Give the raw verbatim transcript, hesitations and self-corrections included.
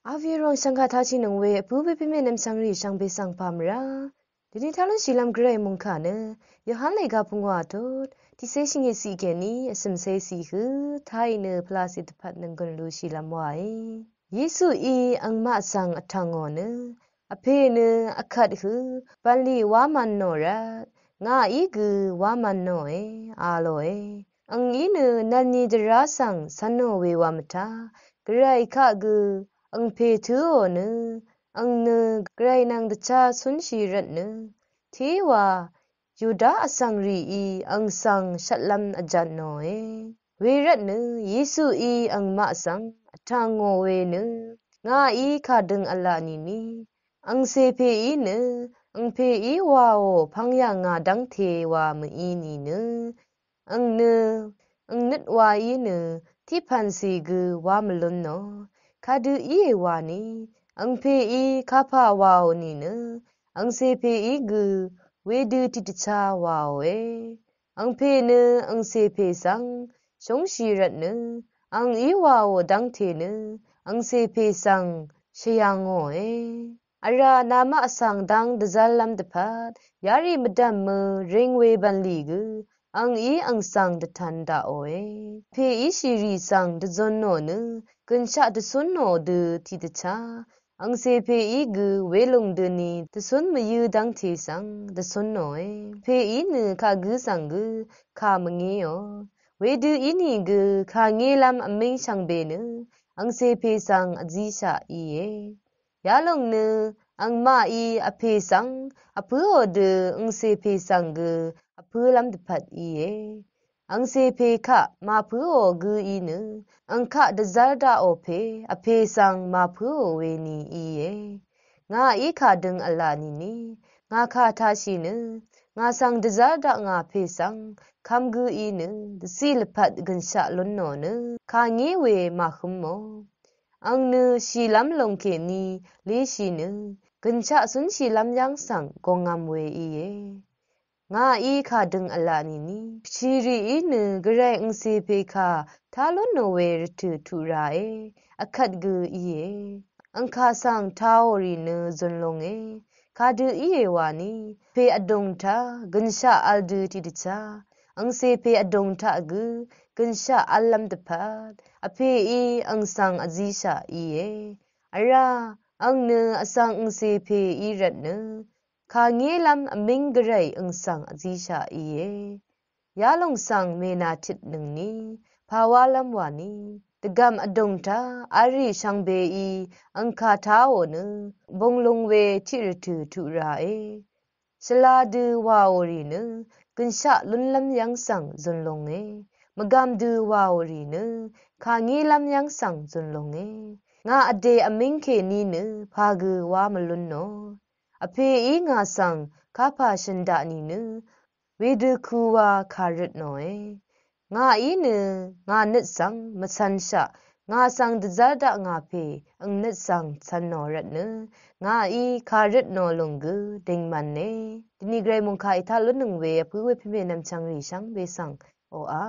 Avirong shvngkà tachì nøng we vpǿ we pvmè nvmchvng rì shvngbe svng pà mvrá. Dvni talún shìlv́m gvray mungkà nø Yohan lèga pungwà tut tiqcé shvngit ciq kèní vcø̀mcé ciq hø taì nø pvlacì dvpvt nønggùn lu shìlv́m wàe. Yesuí angmaq svng vtv̀ngò nø vpè nø vkvt hø bv̀nlì wá mv̄n nò rvt ngàí gø wá mv̄n nòe a lòe. Angí nø nv̀lni dvrá svng cv̄n nò we wa mvtá gvray kaq gø angpè tǿò nø ang nø gvray nvng dvchá cúnshì rvtnø téwa Yuda vsvng rìí ang svng shvtlv́m vjvt nòe. Wervtnø Yesuí angmaq svng vtv̀ngò we nø ngàí kàdøng v̄la nìni angcè pèí nø angpèí wàò pvng yà ngà dv́ngte wa mø̀í nìnø ang nø ang nøt waí nø tiqpv̀n cè gø wá mvlún nò. Kadø íe wani angpèí kapà wàò nìnø angcè pèí gø wedø tiqdvchá wàòe. Angpè nø angcè pè svng shóngshì rvtnø angí wàò dv́ngte nø angcè pè svng shvyv̄ngòe. Vrá namaq svng dv́ng dvzv́rlv́m dvpvt yarì mvdv̀m mø ring we bv̀nlì gø angí ang svng dvtv̄n daqòe. Pèí shìrì svng dvzun nò nø gønshaq dvcún nò dø tiqdvchá angcè pèí gø welùng døni dvcún mvyǿ dv́ngte svng dvcún nòe. Pèí nø kagǿ svng gø kà mvngéò. Wedø ínìgø kàngélv́m vmíng shvngbe nø angcè pè svng vzíshaq íe. Yalòng nø angmaqí vpè svng vpǿò dø angcè pè svng gø vpǿlv́m dvpvt íe. Angcè pè kaq màpǿò gǿí nø ang kaq dvzv́r daqò pè vpè svng màpǿò weni íe. Ngàí kàdøng v̄la nìni ngà kà tashì nø ngà svng dvzv́r daq ngà pè svng kvm gǿí nø dvciq lvpat gønshaq lún nò nø kàngé we màhǿmò. Ang nø shìlv́m lòng kèní léshì nø gønshaq cúnshìlv́m yv́ng svng gòngvm we íe. Ngàí kàdøng v̄la nìni shìrìí nø gvray angcè pè kà tá lún nò we rvtø̀ tuq ràe. Vkvt gø íe. Ang kà svng taò rì nø zun lúnge. Kadø íe wani pè vdùng taq gønshaq v̄l dø tiqdvchá angcè pè vdùng taq gø gønshaq v̄llv́m dvpvt vpèí ang svng vzíshaq íe. Vrá ang nø vsvng angcè pèí rvtnø kàngélv́m vmíng gvray ang svng vzíshaq íe. Yalòng svng mènàtitnøngni pàwálv́m wani dvgv̀m vdùng taq v̄l rì shvngbeí ang kà táò nø bung lung we tiqrvtø̀ tuq ràe. Shvla dø wàò rì nø gønshaq lúnlv́m yv́ng svng zun lúnge. Mvgàm dø wàò rì nø kàngélv́m yv́ng svng zun lúnge. Ngà vdè vmíng kèní nø pà gø wá mvlún nò. Vpèí ngà svng kapà shø̀n daq nìnø wedø kuwa kàrøt nòe. Ngàí nø ngà nøt svng mvcv̄nshaq ngà svng dvzv́r daq ngà pè ang nøt svng cv̄n nò rvtnø ngàí kàrøt nò lùng gø dìngmv̄ne. Dvni gvray mungkà í tá lúnnøng we vpǿ we pvmè nvmchvng rì shvngbe svng oqà